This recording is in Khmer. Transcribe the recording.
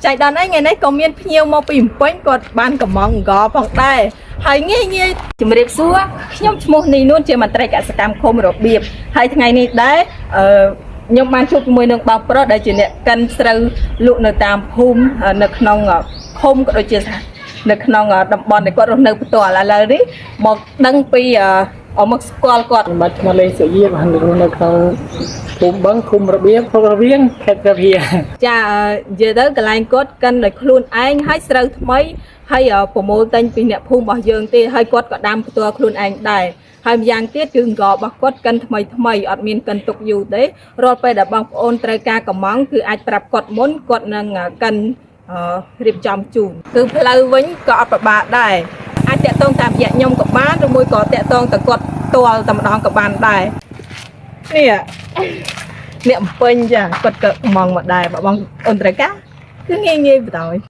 ចៃដន្យអីថ្ងៃនេះក៏មានភ្ញៀវមកពីភ្នំពេញគាត់បានកំងអង្គផងដែរហើយងាយងាយជំរាបសួរខ្ញុំឈ្មោះនីនួនជាមន្ត្រីកសិកម្មឃុំរបៀបហើយថ្ងៃនេះដែរអឺខ្ញុំបានជួបជាមួយនឹងបងប្រុសដែលជាអ្នកកិនស្រូវលក់នៅតាមភូមិនៅក្នុងឃុំក៏ដូចជានៅក្នុងតំបន់ដែលគាត់រស់នៅផ្ទាល់ឥឡូវនេះមកដឹងពីអមកស្គាល់គាត់ ខ្ញុំបាទឈ្មោះលេងសុយាបានរស់នៅក្នុងភូមិបឹងឃុំរបៀបភុករវៀងខេត្តព្រះវិហារ ចានិយាយទៅកន្លែងគាត់កិនដោយខ្លួនឯងហើយស្រូវថ្មីហើយប្រមូលទិញពីអ្នកភូមិរបស់យើងទេហើយគាត់ក៏ដាំផ្ទាល់ខ្លួនឯងដែរហើយម្យ៉ាងទៀតគឺអង្គរបស់គាត់កិនថ្មីថ្មីអត់មានកិនទុកយូរទេរាល់ពេលដែលបងប្អូនត្រូវការកំងគឺអាចប្រាប់គាត់មុនគាត់នឹងកិនរៀបចំជូនគឺផ្លូវវិញក៏អត់ប្របាកដែរអាចតាក់ទងតាមរយៈខ្ញុំក៏បានឬមួយក៏តាក់ទងទៅគាត់ផ្ទាល់តែម្ដងក៏បានដែរនេះ អ្នកអំពេញចាគាត់ក៏មងមកដែរបើបងអូនត្រូវការគឺងាយងាយបណ្ដោយ។